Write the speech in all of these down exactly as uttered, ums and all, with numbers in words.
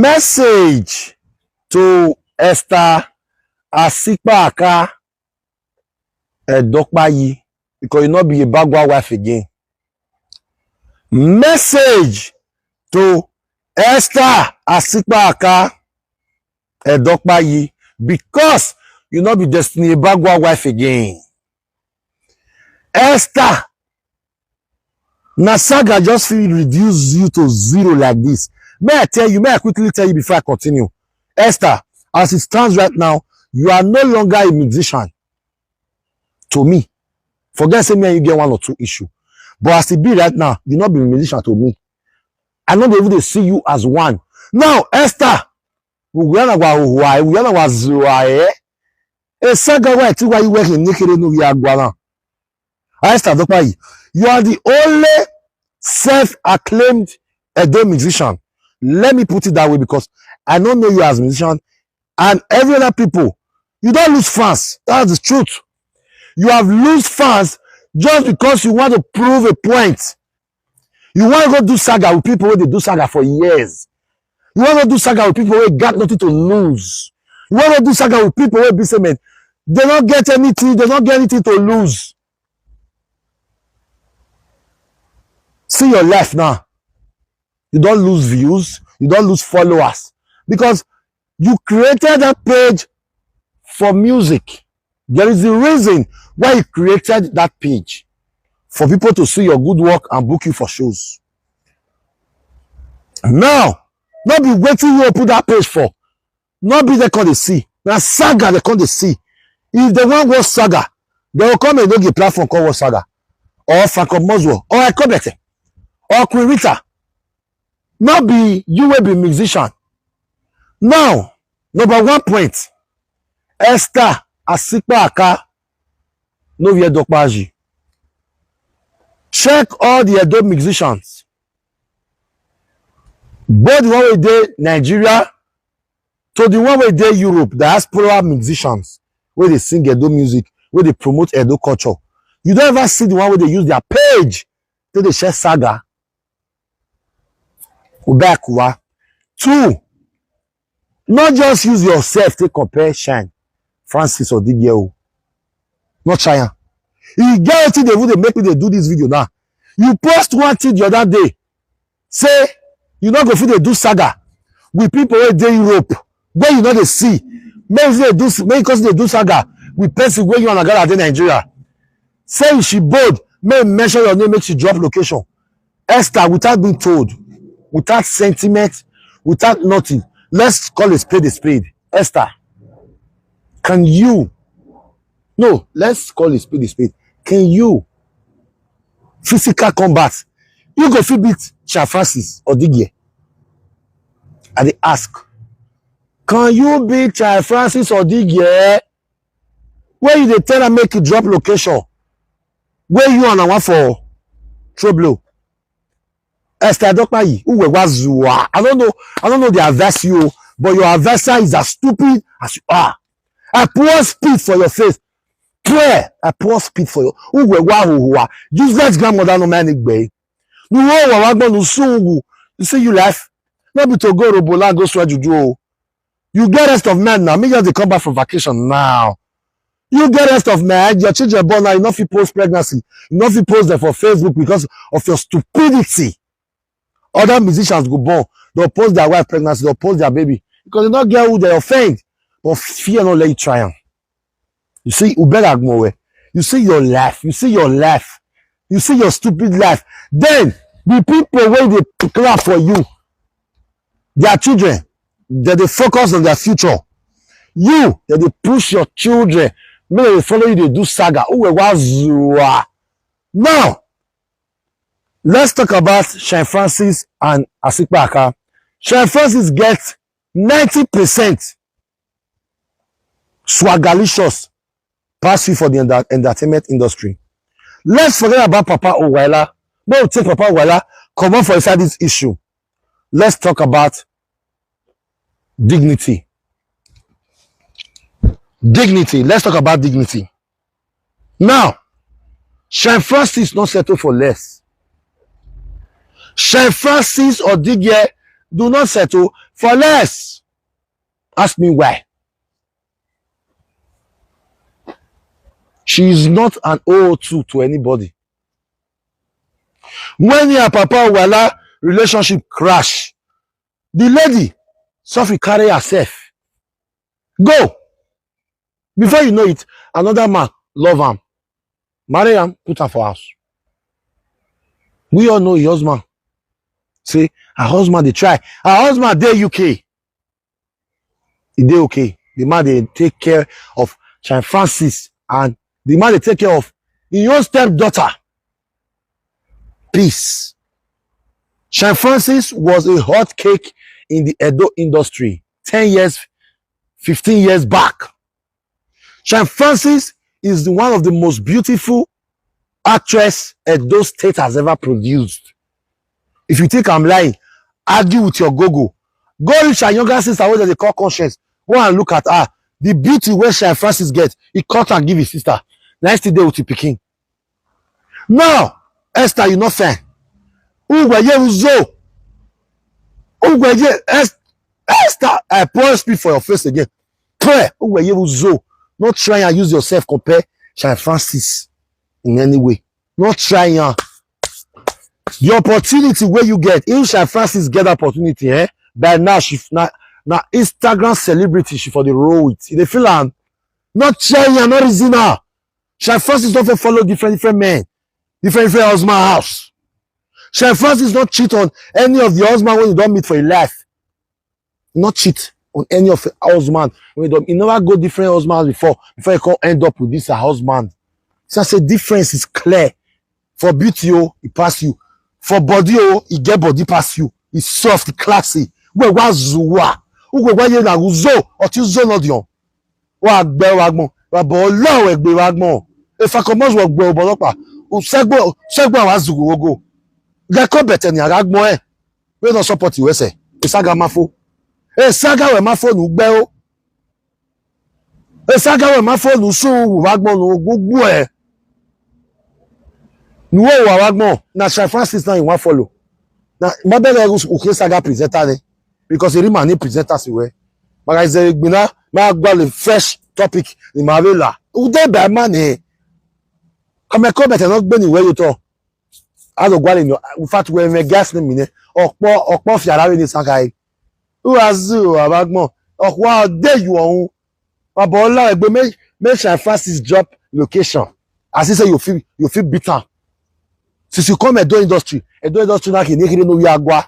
Message to Esther Asikpaka Edopayi, because you no be a Bagua wife again. Message to Esther Asikpaka Edopayi, because you no be Destiny Bagua wife again. Esther, na saga just fit reduce you to zero like this. May I tell you, may I quickly tell you before I continue? Esther, as it stands right now, you are no longer a musician to me. Forget say me and you get one or two issue. But as e be right now, you no be musician to me. I no dey even dey see you as one. Now, Esther, we yana wa wa, we yana wa zua, eh? E saga wa ti wa iwe hin nekere no ya gwana. Esther Adopayi, you are the only self-acclaimed Edo musician. Let me put it that way, because I don't know you as a musician, and every other people, you don't lose fans. That's the truth. You have lose fans just because you want to prove a point. You want to go do saga with people where they do saga for years. You want to do saga with people where got nothing to lose. You want to do saga with people where be say, man, they don't get anything, they don't get anything to lose. See your life now. You don't lose views, you don't lose followers, because you created that page for music. There is a reason why you created that page, for people to see your good work and book you for shows. Now, no be wetin you put that page for. No be they come dey see. Na saga they come dey see. If they want watch saga, they will come and no get platform called watch saga. Or Franco Moswell, or Ekobete, or Queen Rita. No be you will be musician. Now, number one point, Esther Asikpaka no wear dokpaji. Check all the Edo musicians. Both the one wey dey Nigeria to the one wey dey Europe, diaspora musicians wey dey sing Edo music, wey dey promote Edo culture. You don't ever see the one wey dey use their page to dey share saga. Ubekuwa. Two, not just use yourself to compare Shine Francis Odigeo. Not try am. You get wetin dey even dey make me dey do this video now. You post one thing the other day, say you no go fit dey do saga with people wey dey Europe, wey you no dey see. Make you dey do, make you come dey do saga with person wey you and Agara dey Nigeria. Say she bold, make you mention your name, make she drop location. Esther, without being told, without sentiment, without nothing, let's call a spade a spade. Esther, can you, no, let's call a spade a spade. Can you, physical combat, you go fit beat Shine Francis Odigeo? I dey ask. Can you beat Shine Francis Odigeo? Wey you dey tell am make you drop location, wey you and am for trouble. Esther Adopayi, who we was zua. I don't know, I don't know the advice you, but your adversary is as stupid as you are. I pour spit for your face. Prayer, I pour spit for you. Who we wa who wa. Useless grandmother no man igbe. You wa wa wa gbonu sungu. You see you life. No be to go robola go swear juju o. You get rest of men now. Me just dey come back from vacation now. You get rest of men. Your children born now. You no fit post pregnancy. You no fit post them for Facebook because of your stupidity. Other musicians go born. They'll post their wife pregnancy. They'll post their baby because they don't get who they offend. But fear not let you try am. You see, Ubera Agmowe. You see your life. You see your life. You see your stupid life. Then the people wey dey clap for you, their children, they dey focus on their future. You, they dey push your children. Make they follow you, they do saga. Uwe wa zua. Now, let's talk about Shine Francis and Asikpaka. Shine Francis get ninety percent swagalicious pass you for the enter- entertainment industry. Let's forget about Papa Owela. Make we take Papa Owela comot for inside this issue. Let's talk about dignity. Dignity. Let's talk about dignity. Now, Shine Francis not settle for less. Shine Francis Odigeo do not settle for less. Ask me why. She is not an O O two to anybody. When her papa Wala relationship crash, the lady suffer carry herself. Go. Before you know it, another man love am. Marry am, put am for house. We all know your husband. Say, her husband dey try. Her husband dey U K. E dey okay. The man dey take care of Shine Francis and the man dey take care of his own stepdaughter. Peace. Shine Francis was a hot cake in the Edo industry ten years, fifteen years back. Shine Francis is one of the most beautiful actress Edo State has ever produced. If you think I'm lying, argue with your gogo. Go reach her younger sister wey dem dey call Conscience. Go and look at her. The beauty wey Shine Francis get, e cut am give his sister. Na im still dey with him pikin. Now, Esther, you no fair. Ugweye uzo. Ugweye Es- Esther, I pour spit for your face again. Pray, Ugweye uzo. Not try and use yourself compare Shine Francis in any way. Not try and the opportunity where you get. If Shine Francis get that opportunity, eh? By now she na na Instagram celebrity she for the roll with. They feel am. Not try and not reason her. Shine Francis don't follow different different men, different different husband house. Shine Francis not cheat on any of the husband when you don't meet for your life. Not cheat on any of the husband when you don't. You never go different husbands before before you can end up with this her husband. So I say difference is clear. For beauty, oh, he pass you. For body, oh, he get body pass you. He soft, he classy. Ugwegwa zuwa. Ugwegwa ye na uzo. Oti uzo no dion. Wa gbe wa gbon. Wa bo lo we gbe wa gbon. If I come wa gbe o bolopa. U segbo segbo wa zugu ogo. Ge ko bete ni ara gbon e. We no support you ese. Isaga mafo. E saga we mafo nu gbe o. E saga we mafo nu su wa gbon nu gbugbu e. Nu wo wa wa gbon. Na Shine Francis na you wan follow. Na ma bele u ke saga presenter ni. Because eri man ni presenter si we. Maga ize gbina ma gba le fresh topic ni ma vela. U de ba man ni. Kame ko bete no gbe ni we yo to. A lo gwa le no. In fact, we me gas ni mi ni. Opo opo fi ara we ni saga e. U azu wa gbon. Okwa de you on. Baba Ola Egbe, make make Shine Francis drop location. As he say you feel you feel bitter. Since you come Edo industry, Edo industry na kini kiri no we agwa.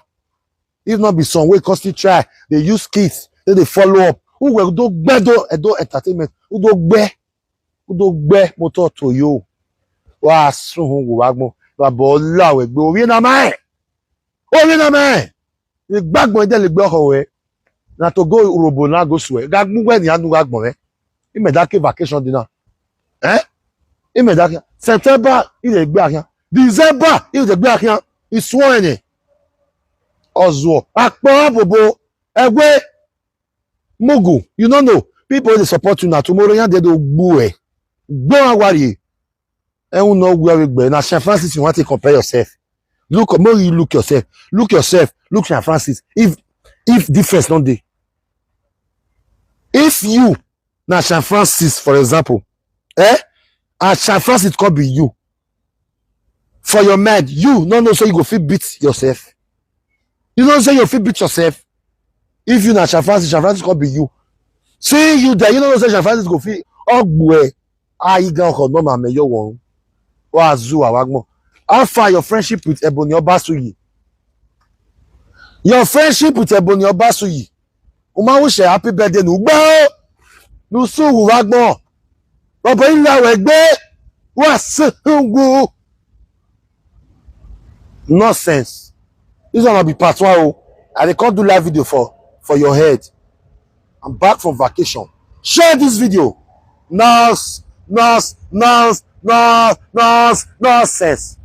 If not be some way constantly try, they use kids, then they follow up. Who will do gbedo Edo entertainment? Who do gbe? Who do gbe motor to you? Wa suhun wo wa gbon. Baba Ola Egbe, obi na mai. Obi na mai. Igbagbon de le gbe oho we. Na to go urobo na go sue. Ga gbugbe ni anu ga gbon we. Ime da ke vacation dinner. Eh? Ime da ke September ile gbe ahian. December ile gbe ahian. Isuo ene. Ozuo. Akpo abobo. Egwe. Mugu. You no know. People dey support you now. Tomorrow yan dey do gbu e. Gbo awari. E un no gwe we gbe. Na Shine Francis you want to compare yourself. Look, make you look yourself. Look yourself. Look Shine Francis. If if difference no dey. If you na Shine Francis, for example, eh? And Shine Francis come be you. For your mind, you no know say you go fit beat yourself. You know say you fit beat yourself. If you na Shine Francis, Shine Francis come be you. See you there, you no know say Shine Francis go fit ogbu e. Ayi gan ko no ma me yo won. Wa zu wa wa gbon. How far your friendship with Ebony Obasuyi? Your friendship with Ebony Obasuyi. Uma wish a happy birthday nu gbe o. Nu su wu wa gbon. Baba ila we gbe. Wa su wu. Nonsense. This one will be part one. Oh. I dey come do live video for for your head. I'm back from vacation. Share this video. Nas, nas, nas, nas, nas, nonsense.